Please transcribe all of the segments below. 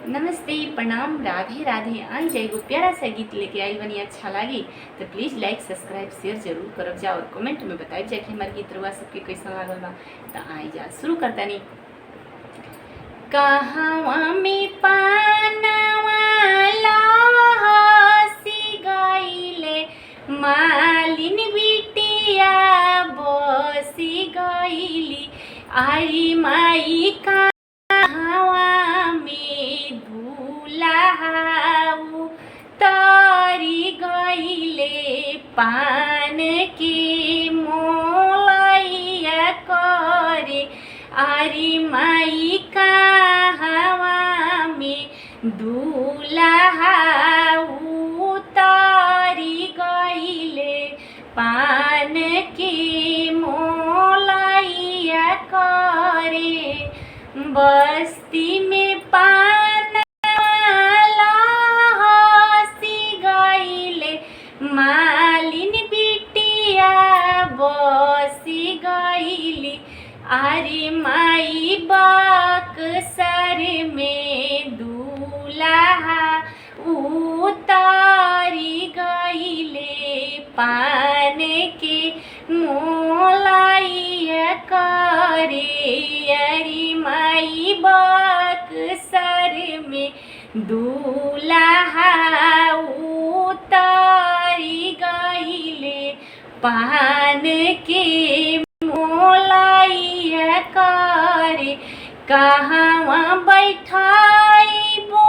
नमस्ते, प्रणाम, राधे राधे। आई जाए एगो प्यारा सा गीत लेके आई बनी। अच्छा लागी तो प्लीज़ लाइक, सब्सक्राइब, शेयर जरूर करब जा और कमेंट में बताइब जा कि हमार गीत रुआ सबके कैसा लागल बा। तो आई जा शुरू करतानी। कहवा में पानवा लहसी गईले, मालिन बिटिया बसी गईली। आई माई कहवा में दुल्हाऊ तरी गईले, पान के मोलैया करे। आरी माई कहवा में दुल्हाऊ तरी गईले, पान के मोलैया करे। बस्ती में पान लहसी गईले, मालिन बिटिया बसी गईली। अरे माई बक्सर में दूल्हा उतारी गईले, पान के मोलैया करे। अरे माई बक्सर में दूल्हा उतारी गईले, पान के मोलैया करे। कहवा बैठाइबो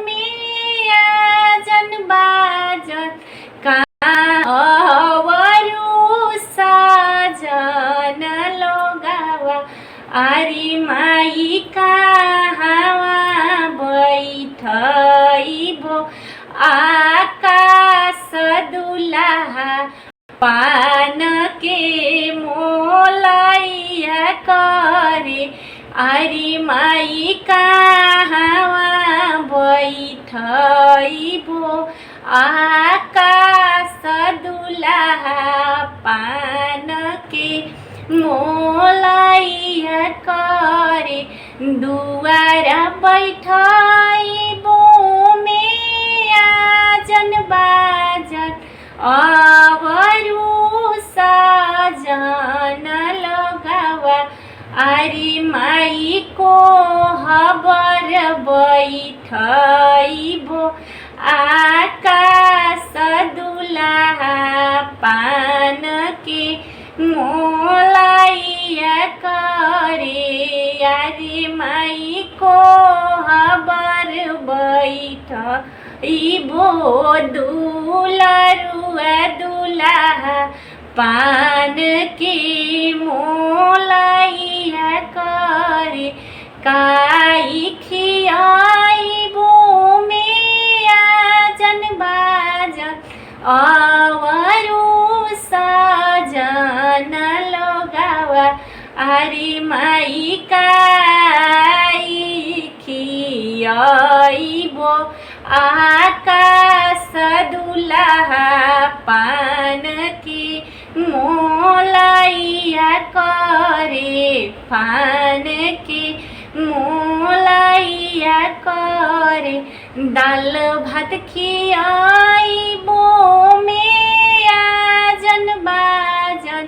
मिया जन बाजन, अवरु सजन लोगावा। आरी माई कहवा बैठइबो आकाश दुल्हा, पान के मोलैया करे। आरी माई कहवा बैठइबो आकाश दुल्हा, पान के मोलैया करे। दुआरा बैठइबो मेया जन बाजन, अवरु सजन लगावा। आरी माई को हबर बैठइबो आकाश दुल्हा, पान के मोलैया करे। आरी माई को हबर बैठइबो दुलरुआ दुल्हा, पान के मोलैया करे। काई खियाइबो मेया जन बाजन, अवरु सजन लगावा। आरी माई काई खियाइबो आकाश दुल्हा, पान के मोलैया करे। पान के मोलैया करे। दाल भात खियाइबो मेया जन बाजन,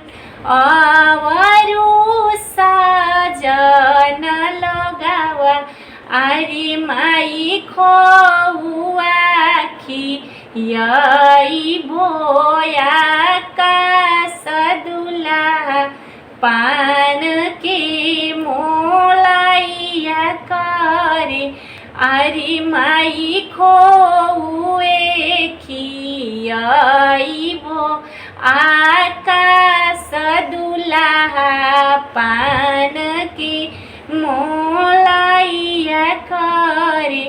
अवरु सजन लगावा। आरी माई खौआ खियाइबो आकाश दुल्हा, पान के मोलैया करे। आरी माई खोए खियाइबो आकाश दुल्हा, पान के मोलैया करे।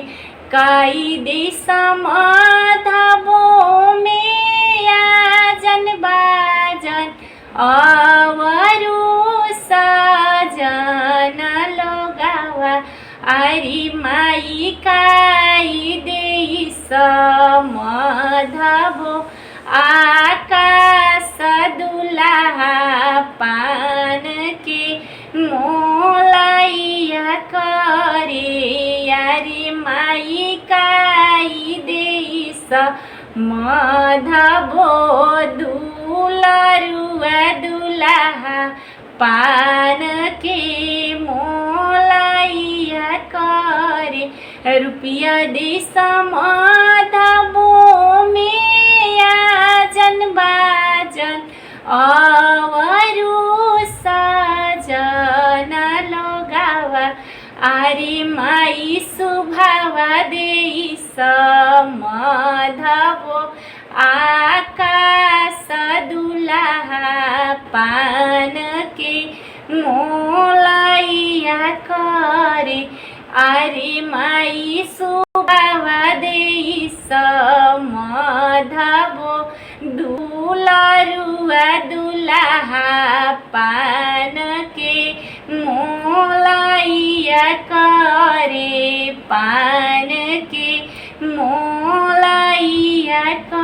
काई दे समाधबो मेया जन बाजन, अवरु सजन लगावा। आरी माई काई दे समाधबो आकाश दुल्हा, पान के मोलैया करे। आरी माई माधवो दुलरुआ दुल्हा पान के मोलैया करे रुपया दे समाधवो में जन बाजन अवरु सजन लगावा आरे माई सुभावा दे समाधवो आकाश दुल्हा पान के मोलैया करे आरे माई सुभावा दे समाधवो दुलरुआ दुल्हा पान के मोलैया करे पान के मोलैया करे।